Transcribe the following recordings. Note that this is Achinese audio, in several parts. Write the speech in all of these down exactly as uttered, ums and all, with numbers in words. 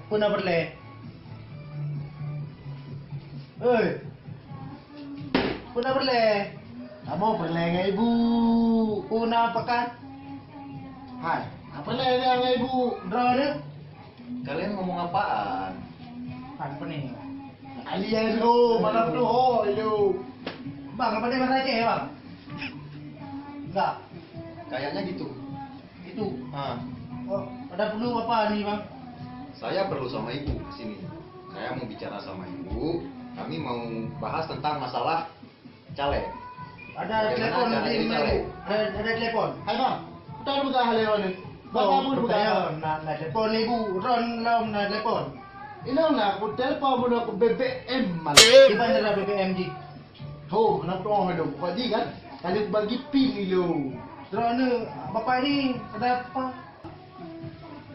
Peue na peureulée? Hei! Peue na peureulée? Kamoe peureulée ngon ibu. Peue na pakat? Hai, na peureulée ngon ibu. Droeneuh? Kalian ngomong apaan? Kan pening. Kalian lo, mana peuduhôi lo. Bang, apa dia bahasa Aceh, Bang? Enggak. Kayaknya gitu. Itu. Ah. Oh, ada perlu apa ni, Bang? Saya perlu sama ibu ke sini. Saya mau bicara sama ibu. Kami mau bahas tentang masalah caleg. Ada telepon nanti, ada, ada telepon. Hai, Bang. Kita ada pegang hal yang mana? Bang, oh, kamu ada pegang. Nah, nah, telepon ibu. Ron lom na telepon. Ilong na aku telepon bunoe aku B B M malah. Di mana ada B B M di? Ho, anak tu orang ada buka ji kan? Tadi bagi pin dulu. Droeneuh, bapak ni ada apa?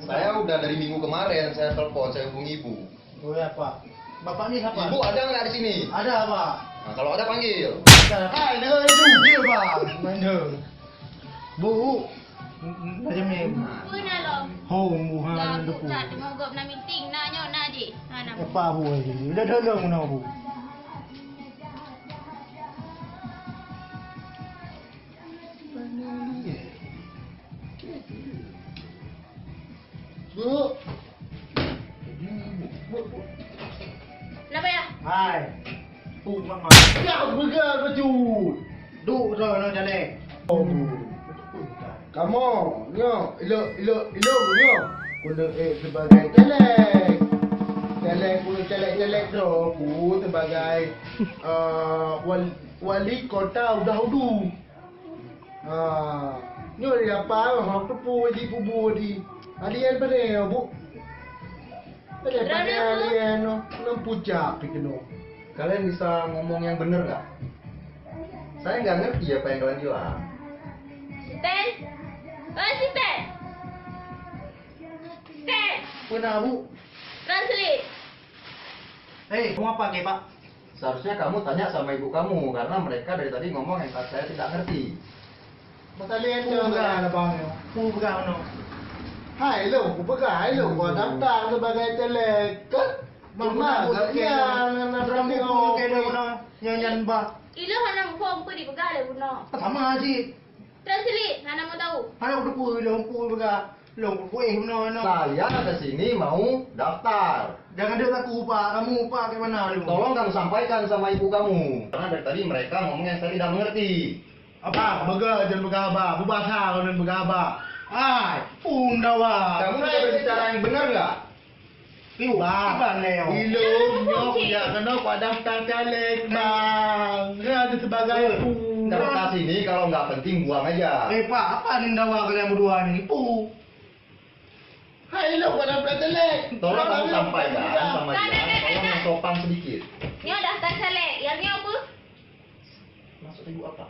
Saya udah dari minggu kemarin, saya telepon, saya hubungi ibu. Oh ya, Pak. Bapak ni siapa? Ibu ada nggak di sini? Ada, Pak. Nah, kalau ada, panggil. Ada. Hai, dengar itu. Dia, Pak. Mana? Bu, macam ni. Pun alom. Ho, Bu, ha, ada pun. Dah tengok gop na meeting, na nyoe, na ji. Ha, na. Apa, Bu? Udah tolong, na, Bu. Bu. Kenapa ya? Hai. Tu mak mak. Ya, peugah bacut. Duk dah na jalek. Oh. Kamoe nyoe, ilok, ilok, ilok nyoe. Keuneuk, eh, sebagai caleg. Caleg, keuneuk caleg-caleg droe ku sebagai, eh, wal-, wali kota Udah Udu. Ha, nyoe di apa, ha, teupeu jipeubuet di. Alien pane, Bu? Pane, pane alien, no. Nang pucak pi keunoe. Kalian bisa ngomong yang bener nggak? Saya nggak ngerti apa yang kalian bilang. Sten! Oi, Sten! Sten! Peue na, Bu? Translate. Eh, mau apa ke, Pak? Seharusnya kamu tanya sama ibu kamu, karena mereka dari tadi ngomong yang saya tidak ngerti. Masalah yang peugah lah, Bang. Peugah mana? Hai, lo, aku peugah, hai, lo, gua daftar sebagai caleg, kan? Cuma agak nyan, nyan, nyan, nyan, nyan, nyan, bah. Ilo hana muphom peue dipeugah lé bunoe. Sama aja. Translate, hana mau tahu. Hana aku tepui, ilo, aku peugah. Lôn kukueh bunoe nyoe. Saya ke sini mau daftar. Jangan dek aku, Pak. Kamu, Pak, ke mana lu? Tolong kamu sampaikan sama ibu kamu. Karena dari tadi mereka ngomong yang saya tidak mengerti. Apa? Beuga jangan beuga haba. Bubasa kau nan beuga haba. Ai, pun dawa. Kamu bisa berbicara yang benar nggak? Ibu, Bang, iban leo. Ilung nyoe kujak keunoe kuat daftar caleg, Bang. Dia ada sebagai. Eh, daftar sini, kalau nggak penting buang aja. Eh, Pak, apa ni dawa kalian berdua ni? Ibu. Hai, lo, pada pelajaran. Tolong kamu sampaikan sama dia, tolong yang sopan sedikit. Nyoe daftar caleg, yang nyoe apa? Maksud ibu apa?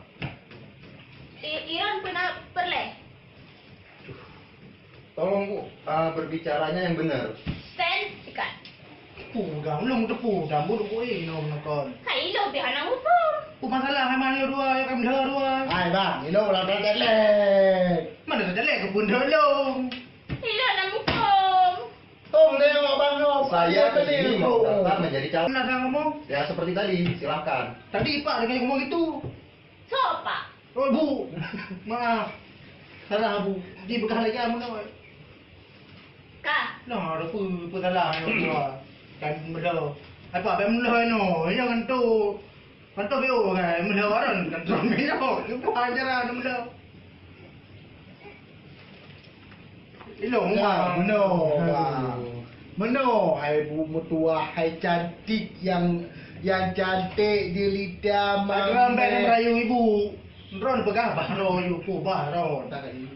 I-, Iran pernah perleh. Tolong, Bu, ah, berbicaranya yang benar. Stand, sikat. Peugah, ulôn teupeue, sambot buku eh, inoe meunokon. Kai lo pih hana muphom. Peue masalah hai manö dua, ya kan dua. Hai bang, inoe ulang praktek lé. Mana saja lé kebun dulu. Ilo na muphom. Tong lewat bang, no. Saya ke sini mau daftar menjadi calon. Nah, saya ngomong. Ya, seperti tadi, silakan. Tadi Pak dengan ngomong gitu. Soe, Pak? Oh, Bu. Maaf. Salah, Bu. Di beukah lagèe meunoe. Ka? Noh, ada peue, peue salah nyoe dua. Kan meudoe. Apa bèk meudoe nyoe? Nyoe kan tu. Kan tu B O kan. Meudoe orang kan tu. Nyoe. Itu ajaran meudoe. Ilong. Nah, meunoe, bang. Meunoe, hai bu meutuah, hai cantik nyang, nyang cantik jelita. Aduh, ambai merayu ibu. Ron peugah bah ron, ibu bah ron.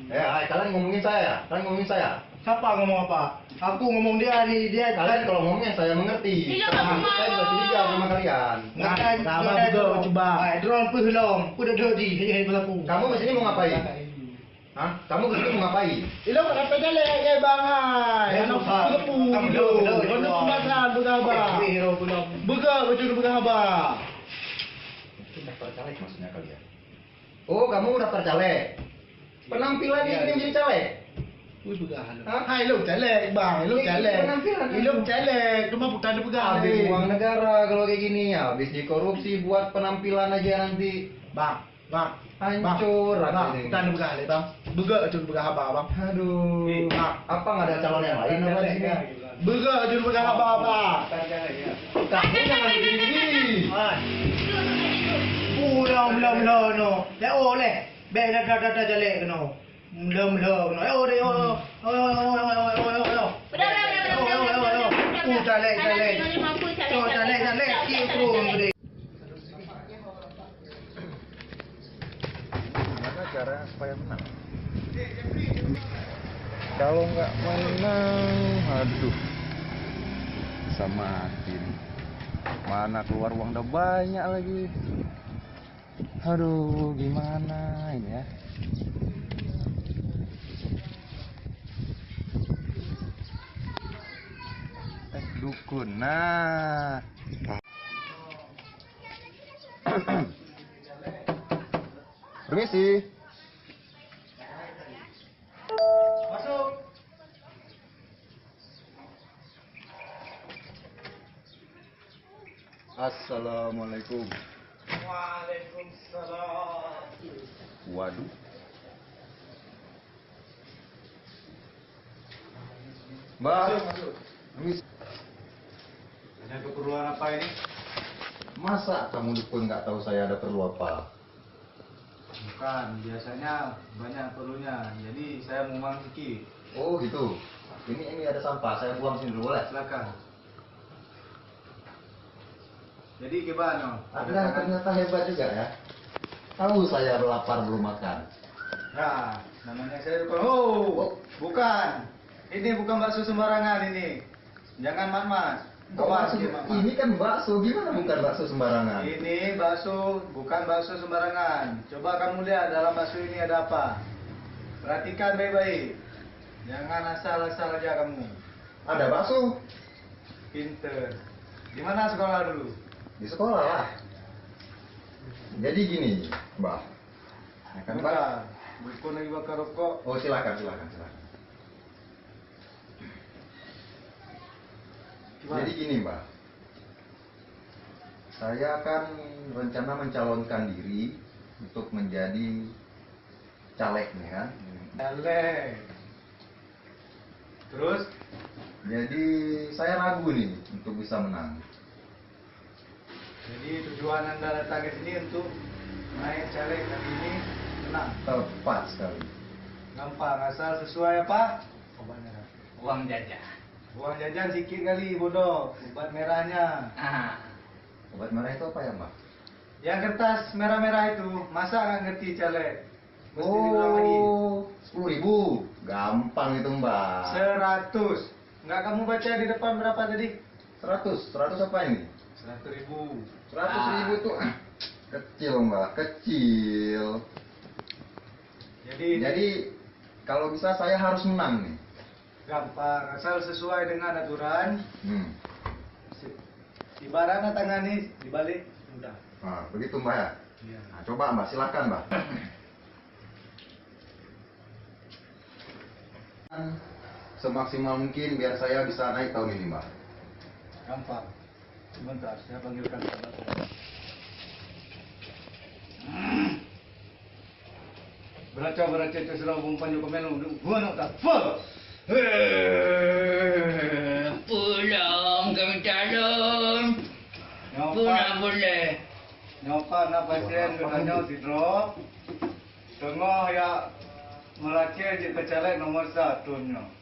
Eh, hai, kalian ngomongin saya, kalian ngomongin saya. Siapa ngomong apa? Aku ngomong dia ni, dia. Kalian kalau ngomongnya saya mengerti. Ilong. Tapi saya juga curiga sama kalian. Nah, nah, nah, nah, cuba. Hai, ron peulong, peudeuh di, hei, hei, berlaku. Kamu di sini mau ngapain? Hah? Kamu ke sini mau ngapain? Ilong nak pejalan, eh, bang, hai. Ya, anak susah. Kamu dulu, dulu, dulu. Kamu dulu. Peugah haba. Eh, hero pula. Peugah, betul peugah haba. Itu daftar caleg maksudnya kali ya? Oh, kamu daftar caleg? Penampilan ini jadi caleg? Peugah lom. Hah? Hai, ilôn caleg, Bang. Ilôn caleg. Ilôn caleg. Cuma bukan dipeugah. Habis uang negara kalau kayak gini, habis dikorupsi buat penampilan aja nanti. Bang, Bang. Hancur. Bang, bukan dipeugah lé, Bang. Beugöt cun peugah haba, Bang. Aduh. Bang. Apa nggak ada calon yang lain apa di sini? Beugöt cun peugah haba, Bang. Kamu jangan begini-begini. Pulang, pulang, pulang, no. Dah, oh, leh. Beh, dah, dah, dah, dah, jalek kena. Mula-mula keunoe. Eh, oh, deh, oh, oh. Udah, udah, udah, udah, udah, udah, udah, udah, udah, udah. Uh, caleg, caleg. Caleg, caleg, caleg. Cok, caleg, caleg. Cik, turun tu, deh. Gimana caranya supaya menang? Kalau nggak menang, aduh, bisa mati nih. Mana keluar uang udah banyak lagi. Aduh, gimana ini ya? Eh, dukun. Nah. Permisi. Masuk. Assalamualaikum. Waalaikumsalam. Waduh. Mbah. Masuk, masuk. Permis- Ada keperluan apa ini? Masa kamu dukun nggak tahu saya ada perlu apa? Bukan, biasanya banyak perlunya. Jadi saya mau uang sikit. Oh, gitu. Ini, ini ada sampah, saya buang sini dulu, boleh? Silakan. Jadi gimana? Anda ternyata hebat juga ya. Tahu saya lapar belum makan. Ya, namanya saya dukun. Oh, bukan. Ini bukan bakso sembarangan ini. Jangan mat-mat. Kok awas bakso? Ini kan bakso, gimana bukan bakso sembarangan? Ini bakso, bukan bakso sembarangan. Coba kamu lihat dalam bakso ini ada apa. Perhatikan baik-baik. Jangan asal-asal aja kamu. Ada bakso? Pinter. Di mana sekolah dulu? Di sekolah lah. Jadi gini, Mbah. Ya kan, Mbah? Bentar. Dukun lagi bakar rokok. Oh, silakan, silakan, silakan. Gimana? Jadi gini, Mbah. Saya kan rencana mencalonkan diri untuk menjadi caleg nih kan. Caleg. Terus? Jadi saya ragu nih untuk bisa menang. Jadi tujuan Anda datang ke sini untuk naik caleg kali ini menang? Tepat sekali. Gampang, asal sesuai apa? Obat merah. Uang jajan. Uang jajan sikit kali, bodoh. Obat merahnya. Ah. Obat merah itu apa ya, Mbah? Yang kertas merah-merah itu, masa nggak ngerti caleg? Mesti diulang lagi. Oh, sepuluh ribu. Gampang itu, Mbah. Seratus. Nggak kamu baca di depan berapa tadi? Seratus. Seratus apa ini? Seratus ribu. Seratus ribu itu, ah, kecil, Mbah, kecil. Jadi, jadi, kalau bisa saya harus menang nih. Gampang, asal sesuai dengan aturan. Hmm. Si-, ibaratnya tangan ni dibalik, udah. Ah, begitu, Mbah, ya? Iya. Nah, coba, Mbah, silakan, Mbah. Semaksimal mungkin biar saya bisa naik tahun ini, Mbah. Gampang. Sebentar, saya panggilkan sahabat saya. Beraca-beraca terserah bung panjang komen lu, gua nak tak apa. Hei, pulang kami calon. Pulang boleh. Nyoe pat na pasien geutanyoe sidroe teungoh jak meulakée jeuet keu caleg nomor satu nyoe.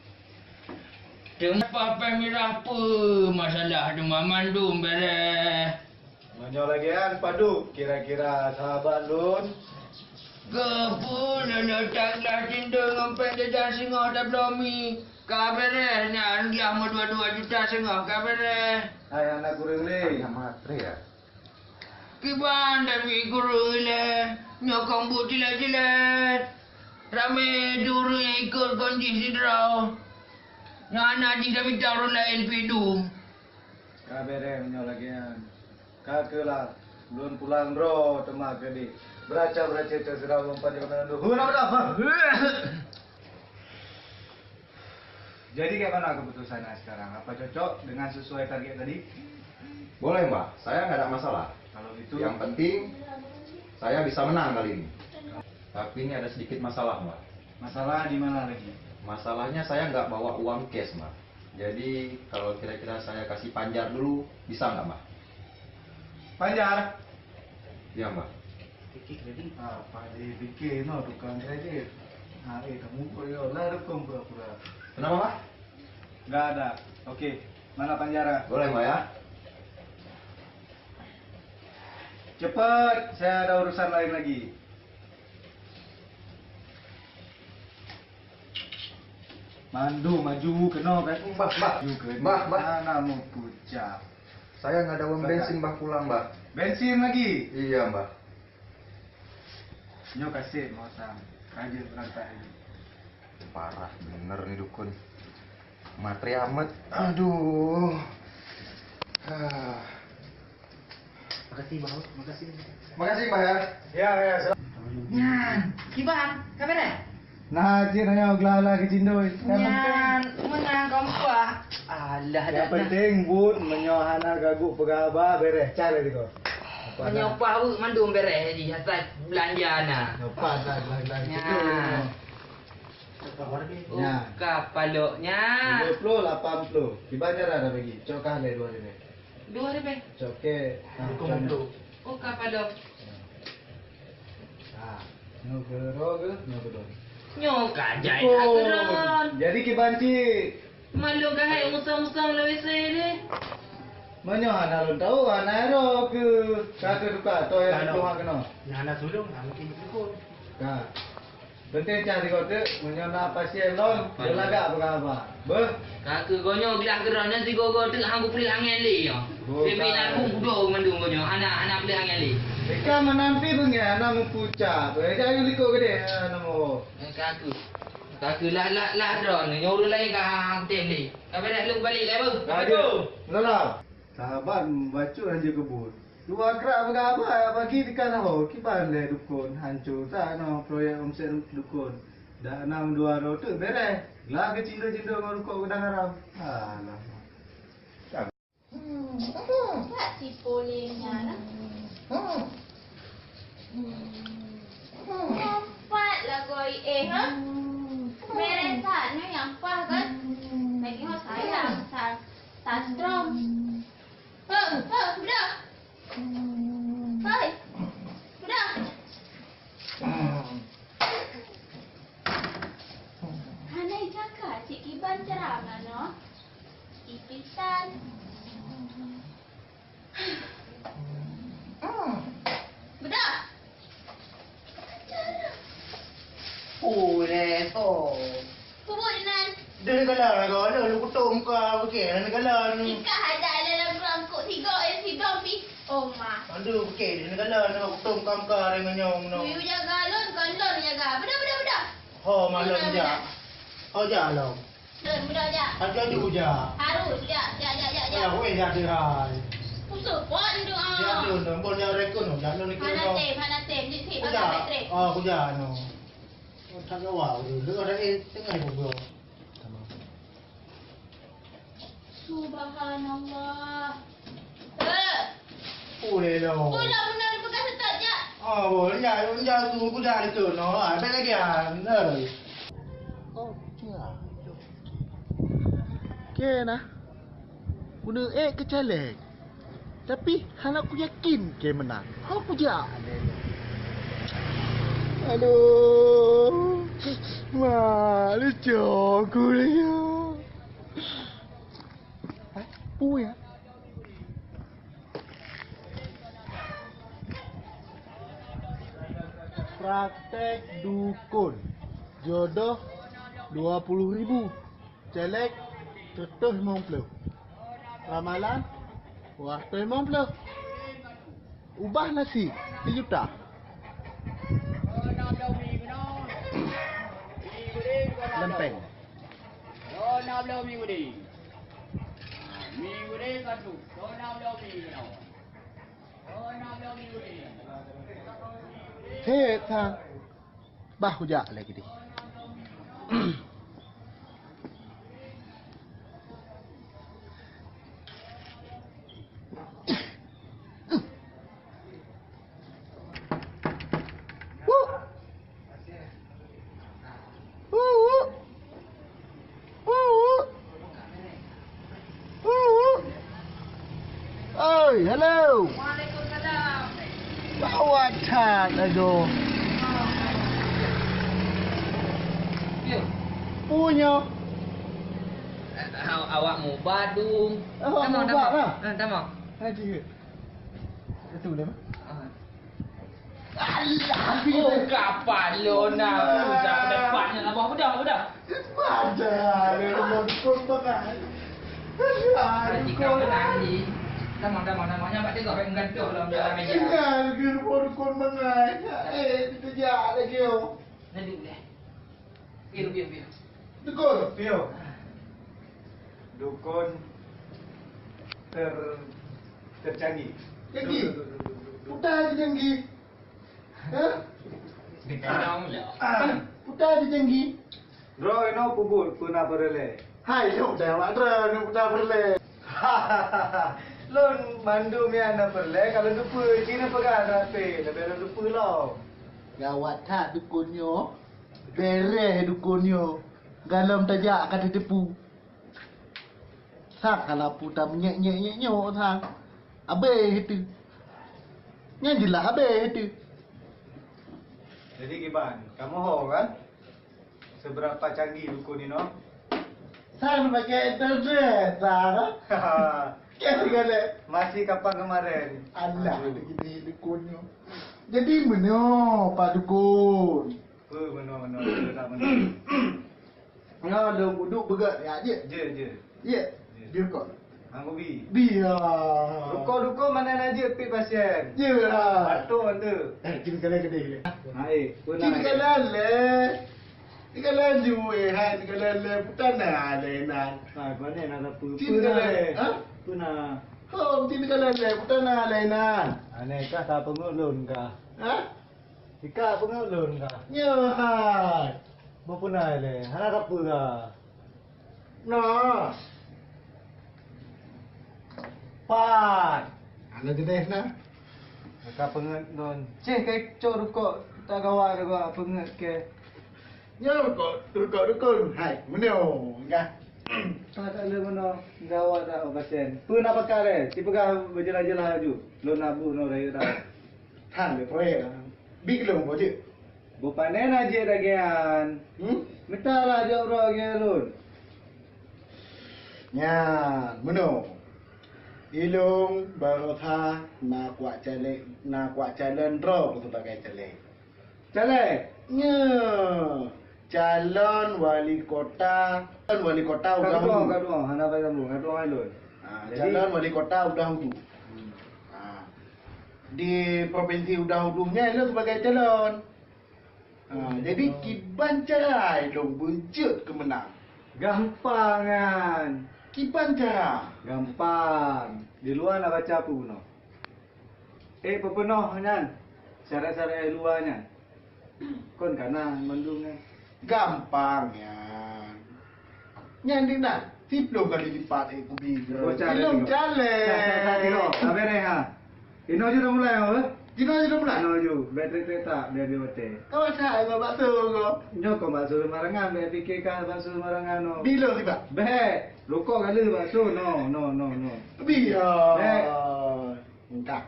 Teuma papai mirah peue masalah teuma mandum béreh. Meunyoe lagée nyan padub kira-kira sahabat lôn? Keupeue lôn tak glah tindong ngon péng jajan singoh tabloe mi? Ka béreh nyan glah meudua-dua juta singoh ka béreh. Hai aneuk kureueng lé. Kiban David kureueng ilée, nyoe kong buet jilet-jilet. Ramé ureueng nyang ikot kon jih sidroe. Nyoe hana jih tamita ureueng laén pih dum. Ka béreh meunyoe lagée nyan. Ka keulah, lôn pulang droe teuma keudeh. Beraca-beraca teuseurah lôn pajoh keunan lôn. Huna beudôh! Jadi kayak mana keputusannya sekarang? Apa cocok dengan sesuai target tadi? Boleh, Mbah. Saya nggak ada masalah. Kalau gitu, yang penting saya bisa menang kali ini. Tapi ini ada sedikit masalah, Mbah. Masalah di mana lagi? Masalahnya saya nggak bawa uang cash, Mbah. Jadi kalau kira-kira saya kasih Panjar dulu, bisa nggak, Mbah? Panjar? Iya, Mbah. Pikir kredit. Apa dipikir no tukang kredit? Ha, eh, kamu kok ya lah rukun pura-pura. Kenapa, Mbah? Nggak ada. Oke, mana Panjara? Boleh, Mbah, ya. Cepet, saya ada urusan lain lagi. Mandu maju kena kan? Mbah, Mbah. Maju kena. Mbah, Mbah. Mana mau pucak? Saya nggak ada uang bensin, Mbah, pulang, Mbah. Bensin lagi? Iya, Mbah. Nyoe kasih mau sang. Raja berantai ini. Parah bener nih dukun. Matre amat. Aduh. Ah. Makasih, Bang. Makasih. Makasih, Mbah, ya. Ya, ya, silakan. Nyan, kiban, ka beres? Nah, cit nyoe geula-geula keucindoi. Nyan, meunang gampang. Alah, dah, dah. Yang penting buet meunyoe hana gaguek peugah haba, beres. Cara diko. Meunyoe pah buet mandum beres jadi asai belanja na. Nyoe pah dah belanja. Nyan. Nyan. Oh, ka palok nyan. Dua puluh, lapan puluh. Kiban cara dah bagi. Cok kah lé dua ribu. Dua ribèe. Cok ke. Ha, dukung kan. Dukung. Oh, ka padum. Ha, nyoe keudroe, nyoe keudroe. Nyoe ka jai dukung. Ka keudroe. Jadi kiban cit. Malu ka hai usang-usang lewat saya deh. Meunyoe hana lôn tahu, hana ero ke. Ka teuka, toh yang hana. Tuha keunoe. Hana sulung, hana mungkin dukung. Ka. Penting cah di kotak, meunyoe na pasien lom, apa dia lagak peugah haba. Beuh. Ka keu gonyoe glah keudroe nyan sigoe-goe teuk hang kupeuleuh angén lé nyoe. Bukan. Tapi na kum kudo mandum gonyoe, hana, hana peuleuh angén lé. Deka meunan pih beungèh hana meupucak. Beuh, jak yue likot keudeh, hana meuho. Eh, ka keu. Ka keu lah, lah, lah droeneuh. Nyoe ureueng laén ka hang tem lé. Ka beres lôn balik lé, beuh. Ka keu. Assalamualaikum. Sahabat bacut hanjeuet keubuet. Dua krak peugah haba pagi teuka saho, kiban lé dukon, hanco that nyoe proyek omset dukon. Dak nam dua droe teuk bereh, glah keucindoi-cindoi ngon rukok udang haram. Alah. Hmm, tak tipu lé nyan, ah. Hmm. Sempat lagoe, eh, ha? Mereng that nyoe nyang paih kan? Lagi ho sayang, sa-, sa strong. Heuh, heuh, beudah. Hai, beudah. Hana jaka cit kiban cara manoe. Ipisan. Beudah. Uleh, oh. Peue buet nan? Deuh neukalon lagoe, lôn kutok muka bukée neukalon. Ikah aja dalam rangkok tiga, eh, sidong pi. Oh, ma. Aduh, bukée deuh neukalon, kutok muka-muka deungon nyong, no. Yue jaga lôn, kon lôn jaga. Beudah, beudah, beudah. Ho, ma lôn jak. Ho, jak lom. Lôn muda jak. Aju-aju jak. Harus jak, jak, jak, jak, jak. Alah, weh, jak deuh hai. Kuseuh pon doa. Jak deuh, deuh. Bon jak rekon, jak lôn rekon. Hana tem, hana tem. Jih tem, agak baik trek. Oh, kujak, no. Oh, tak gawa, deuh. Deuh, ada, eh, tengah ibu gua. Subhanallah. Eh. Uleh lo. Kau dah benar pegang setak jak. Oh, boleh ya, ya tu kuda itu no. Ah, beda dia. Benar. Oh, ya. Oke nah. Guna eh ke caleg. Tapi hana ku yakin ke menang. Ho kujak. Aduh. Ma, lucu aku ni. Hai, pu ya. Praktek dukun. Jodoh dua puluh ribu. Celek seratus lima puluh. Ramalan dua ratus lima puluh. Ubah nasib sejuta. Lempeng. Hei, Tang. Bah kujak lagi deh. Hello. Waalaikumsalam. Gawat that lagoe. Ya. Peue nyoe? Awak mubat dum. Awak mubat lah. Tamong. Haji. Itu boleh, Mak? Ah. Alah, oh, kapal lo na. Udah, udah, udah. Padahal lo dukon bangai. Alah, haji, dukon. Kamu nangis. Tamong, tamong, tamong. Nyampak tengok, menggantung dalam meja. Tinggal ke dukon bangai. Eh, kita jahat lagi, oh. Nanti boleh. Piu, piu, piu. Dukon. Piu. Dukon ter-, tercanggih. Canggih. Duk, duk, duk, duk, duk, duk. Peue ta jicanggih? Hah? Dikenang lah. Ah, peue ta jicanggih? Droe inoe peubuet peue na peureulée. Hai, lôn dah awak droe, lôn peue ta peureulée. Lôn mandum nyang na peureulée, ka lôn teupeue, ci neupeugah na pé, leubeh lôn teupeue lom. Gawat that dukon nyoe. Beureh dukon nyoe, galom tajak ka tateupeue. Sang hana peue tameunyek-nyek-nyek nyoe sang. Abéh teuh. Nyan jeulaih abéh teuh. Jadi kiban, kamoe ho kan? Seberapa canggih dukon inoe? Sang pakai internet, sang. Kan galak. Masih kapan kemarin? Alah, aduh. Begini dukon nyoe. Jadi meunoe, Pak Dukon. Peue meunoe-meunoe, peue tak meunoe? Nyoe lôn uduk beugöt ya, jeuet? Jeuet, jeuet. Jeuet. Jeuet. Bi rukok. Hang kubi. Bi, ah. Rukok-rukok mana na jeuet pih pasien? Jeuet, ah. Batuk tu. Eh, kiri kanan keudeh. Hai, peue na? Kiri kanan lé. Kiri kanan ju, eh, hai, kiri kanan lé. Peue ta na lé nan. Hai, peue na, na peue? Kiri kanan, ha? Peue na? Oh, kiri kanan lé. Peue ta na lé nan. Aneh kah, ta peungeut lôn kah? Ha? Tika peungeut lôn ka. Nyoe hai. Beupeuna ilée, hana sapeue ka. Nah. Pat. Hana jeudeh na. Ka peungeut lôn. Ceh kai cok rukok tak gawa rukok peungeut ke. Nyoe rukok, rukok dukon. Hai, meunyoe ka. Pat tak lé meunoe gawa dak pasien. Peue na pakar eh? Sipeugah beujeulaih-jeulaih laju. Lôn na bunoe rayeuk dak. Than lé proyek. Bi lôn po jeuet. Bupane na jeuet lagèe nyan. Hmm? Mita lah jok droe lagèe lôn. Nyan, meunoe. Ilôn baroesa na kuak caleg, na kuak calon droe keu sebagai caleg. Caleg? Nyoe. Calon wali kota, calon wali kota Udah Udu. Ka tuang, hana payah sambung, ka tuang ilôn. Ha, jadi calon wali kota Udah Udu. Hmm. Ha. Di provinsi Udah Udu nyan ilôn sebagai calon. Ha, jadi kiban cara ilôn beujeuet keu meunang? Gampang nyan. Kiban cara? Gampang. Di luwa na baca peue bunoe? Eh, peupeunoh nyan. Syarat-syarat di luwa nyan. Kon ka na mandum nyan. Gampang nyan. Nyan di na, siplôh kali lipat, eh, kubi. Bocah ilôn tadi. Caleg. Tadi, tadi, oh. Ka bereh, ha. Inoe ju dah mulai, oh, eh? Inoe ju dah mulai? Inoe ju. Bèk trek-trek tak, biar dia watèe. Kau asai buat bakso kau? Nyoe kon bakso seumarangan, bèk pikir ka bakso seumarangan, oh. Bila tiba? Bèk. Rukok kali bakso, no, no, no, no. Biar. Bèk. Entah.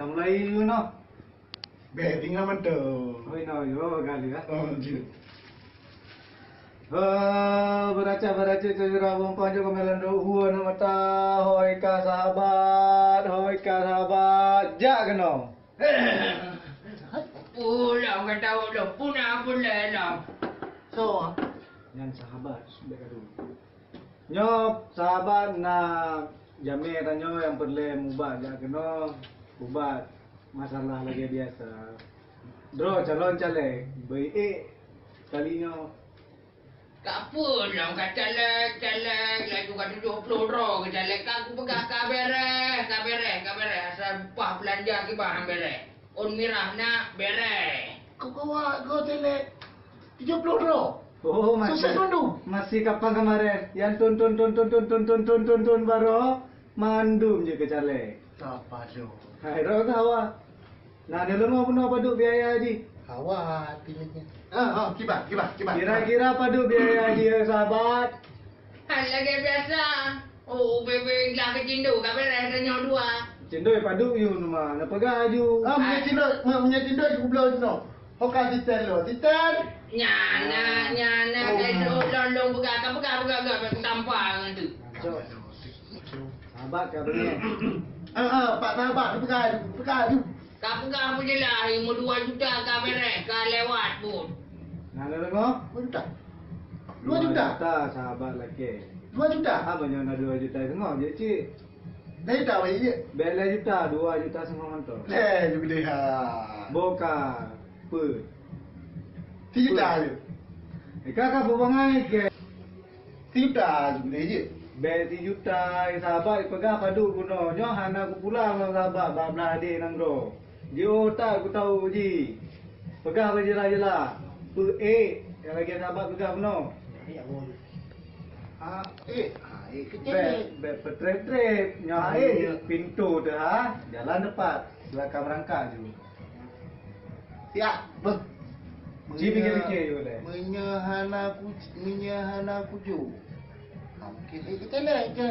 Tamulai dulu noh. Bèk tinggai mantong. Oi, no, yo, kali, ah. Oh, jeuet. Heh, beuracah-beuracah cok jurah bumpang jok keumeulon dok hue na mata. Hoi ka sahabat, hoi ka sahabat, jak keunoe. Pulang ka tawök lom, puna pun lé lom. So, nyan sahabat, bèk gadoh. Nyoe sahabat na jamé tanyoe nyang peureulèe mubat jak keunoe, ubat masalah lagèe biasa. Droe calon caleg, beu ék kali nyoe. Ka peue lom ka caleg, caleg, laju ka tujoh ploh droe keu caleg, ka kupeugah ka bèrèh, ka bèrèh, ka bèrèh, asai upah beulanja kiban han bèrèh. Ôn mirah na bèrèh. Kau kawa go teulet tujoh ploh droe. Oh, masih, sukses mandum. Masih kapan kemarin? Yang tun, tun, tun, tun, tun, tun, tun, tun, tun, tun, baroe mandum je keu caleg. Sapa lo? Hai, droe tawa. Nah, ni leumo bunoe padub biaya haji? Hawa, pilihnya. Ah, ah, kiban, kiban, kiban. Kira-kira padub biaya haji, ya, sahabat? Hai, lagèe biasa. Oh, bebe lah keucindoi, ka beres tanyoe dua. Cindoi padub yue numa, na peugah aju. Ah, meunyoe cindoi, meunyoe cindoi geubloe jinoe. Ho ka titen lo, titen. Nyan, nyan, nyan, nyan, oh, lôn, lôn peugah, ka peugah, peugah, peugah, peugah, tampa ngon tu. Sahabat ka beungèh. Ah, ah, pak sahabat, peugah aju, peugah aju. Ka peugah peujeulaih, ilmu dua juta ka beres, ka lewat pun. Nah, na deungoe? Dua juta. Dua juta? Dua juta, sahabat lakèe. Dua juta? Haba nyoe na dua juta deungoe jeuet cit. Lhèe juta, Pak, jeuet. Bèk lhèe juta, dua juta seungoh mantong. Lhèe juta, ha. Boh ka peuet. Sijuta jeuet. Eh, ka, ka peubangai kèe. Sijuta jeuet. Bèk sijuta, sahabat peugah padub bunoe. Nyoe hana kupulang lom sahabat bak blah adé nanggroe. Jiôh that kutawök jih. Peugah bak jeulaih-jeulaih. Peuék, nyang lagèe sahabat peugah bunoe. Ha, ék. Ha, ék keucék. Bèk, bèk peutrép-trép. Nyoe ha, ék, pintoe teuh ha, jalan teupat. Silakan meurangkak ju. Siap, beuh. Ji pikir-pikir ju deh. Meunyoe hana ku, meunyoe hana kujok, ha mungkin ék keucék lé je.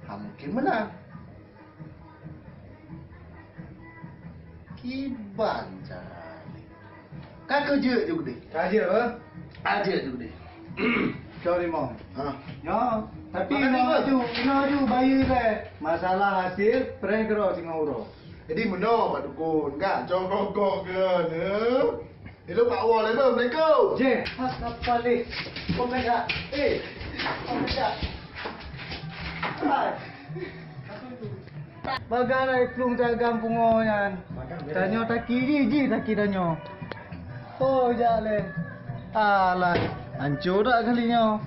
Ha mungkin meunan. Kiban cara ni. Ka keu jeuet ju keudeh. Ka jeuet, eh? Ka jeuet ju keudeh. Sorry, Mong. Ha. Nyoe, tapi makasih, inoe Bos. Aju, inoe aju bayeue lé. Masalah hasil, preh keudroe singoh uroe. Jadi meunoe, Pak Dukon, kan? Cok rokok ke, ne? Hello, Pak Wal, hello, Assalamualaikum. Jeh, hak apa leh? Kau kejak. Eh, kau kejak. Hai. Bagai lai plueng tagam pungo nyan. Tanyoe taki jih, jih taki tanyoe. Oh, jak leh. Alah, hancô dak kali nyoe.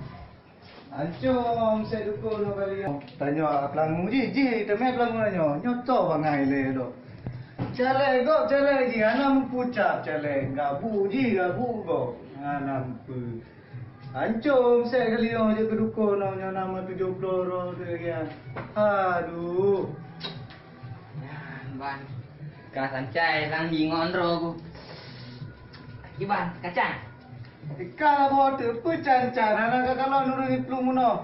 Ancô omsé dukon nyoe kali nyoe. Tanyoe pelangu jih, jih teumé pelangu tanyoe. Nyoe toh bangai lé dok. Caleg gob caleg jih hana meupucap caleg. Gabu jih gabu gob. Hana meupeue. Ancô omsé kali nyoe jeuet keu dukon nyoe, nyoe nama tujoh ploh droe teuh lagèe nyan. Aduh. Nyan ban. Ka sancai lang di ngon droe ku. Kiban, kacang. Ika labo teupeu can-can hana ka kalon ureueng iplueng bunoe.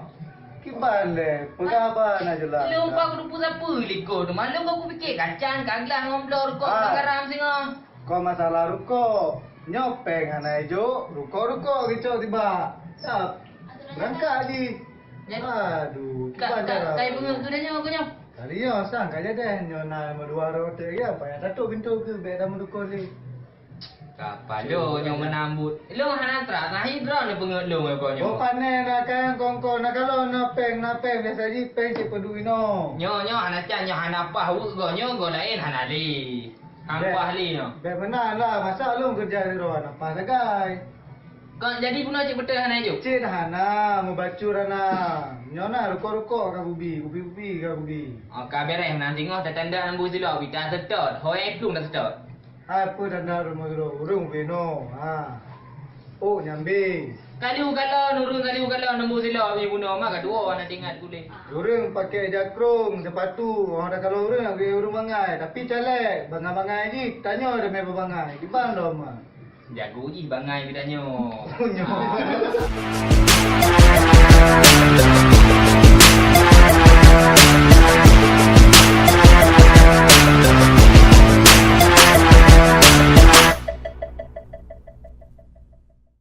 Kiban lé, peugah haba na jeulaih. Lôn ka kuteupeu sapeue likot teuma lôn ka kupike kacang ka glah ngon bloe rukok. Ah. Ka garam singoh. Kon masalah rukok. Nyoe péng hana ijok, rukok-rukok geucok tibak. Sab. Beurangkat jih. Aduh, ka, kiban ka, cara. Kai beungeut keu tanyoe, keu nyoe. Kali nyoe sang ka jadeh, nyoe na meudua rot teuh ya, payah tatok pintoe keu bèk tameudukon lé. Ka palo nyoe meunambut. Lôn hana trah, nah, hidroe neupeungeut lôn, eh, nyoe. Oh, pané na kan, kongkon na, kalau na péng, na péng, biasa jih péng cit peuduek inoe. Nyoe, nyoe hana can, nyoe hana paih weuek goe, nyoe goe laén hana lé. Hang paih lé nyoe. Bèk meunan lah, masa lôn keureuja sidroe hana paih sagai. Kon jadi bunoe cit beutôi hana ijok? Cit hana, meubacur hana. Nyoe na rukok-rukok ka kubi, kupi-kupi ka kubi. Oh, ka beres meunan singoh tatanda lampu silop, bita seutôt, ho nyang plueng taseutôt. Hai peue tanda rumoh sidroe ureueng ubé noe, ha. Oh, nyambe. Kalu kalon, ureueng kalu kalon, lampu silop, ié bunoe ma ka tuwoe na teuingat kulét. Ureueng pakai jakrong, seupatu, oh, takalon ureueng, ureueng bangai, tapi caleg, bangai-bangai jih, tanyoe teumé bangai, kiban lom ma. Jago jih bangai geutanyoe. Nyoe.